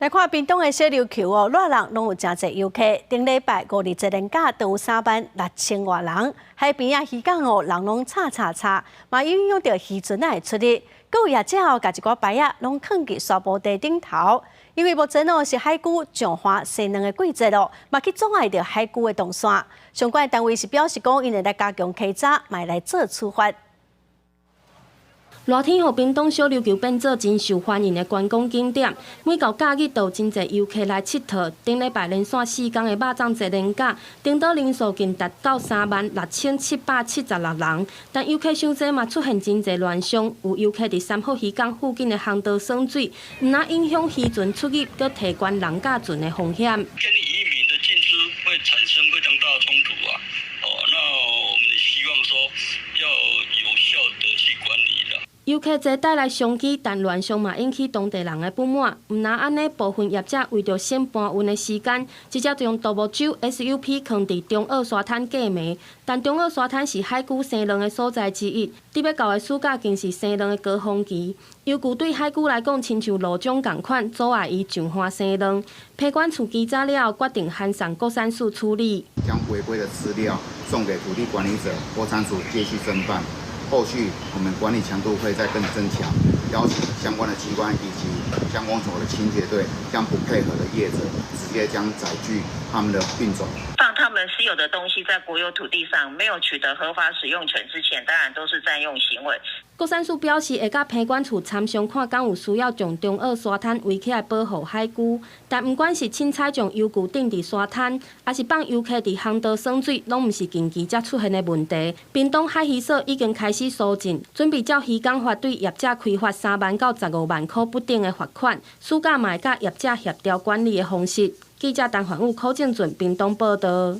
來看屏東的小琉球哦，熱人攏有誠濟遊客。頂禮拜五日節連假都有3萬6千外人，海邊仔漁港哦，人攏吵吵吵，嘛影響著漁船仔的出入。閣有業者哦，共一寡牌仔攏囥佇沙埔堤頂頭，因為目前哦是海龜上岸生卵的季節咯，嘛去阻礙著海龜的動線。相關的單位是表示講，𪜶會來加強稽查，嘛會來做處罰。熱天予屏東小琉球變做真受歡迎的觀光景點，每到假日都有真濟遊客來𨑨迌。頂禮拜連續四工的肉粽節連假，登島人數近達到36,776人。但遊客傷濟嘛，出現真濟亂象，有遊客佇三福漁港附近的航道耍水，毋但影響漁船出入，閣提懸人佮船的風險。跟漁民的進出會產生非常大的衝突啊！哦，那我們希望說要有效的去管理的。遊客濟帶來商機，但亂象嘛引起當地人的不滿。毋但按呢，部分業者為著省搬運的時間，直接將獨木舟 SUP 囥佇中澳沙灘過暝。但中澳沙灘是海龜生卵的所在之一，佇欲到的暑假更是生卵的高峰期。遊具對海龜來講，親像路障仝款，阻礙伊上岸生卵。批管處稽查了後，決定函送國產署處理。將違規的資料送給土地管理者，國產署繼續偵辦。後續我們管理強度會再更增強，要求相關的機關以及鄉公所的清潔隊，將不配合的業者直接將載具他們的運走。放他們私有的東西在國有土地上，沒有取得合法使用權之前，當然都是佔用行為。國產署表示會佮批管處參詳看，敢有需要將中澳沙灘圍起來保護海龜。但毋管是凊彩將遊具擲佇沙灘，抑是放遊客佇航道耍水，攏毋是近期才出現的問題。屏東海漁所已經開始疏浚，準備照漁港法對業者開罰3萬到15萬箍不等的罰款。暑假嘛會佮業者協調管理的方式。記者陳煥武、柯正俊屏東報道。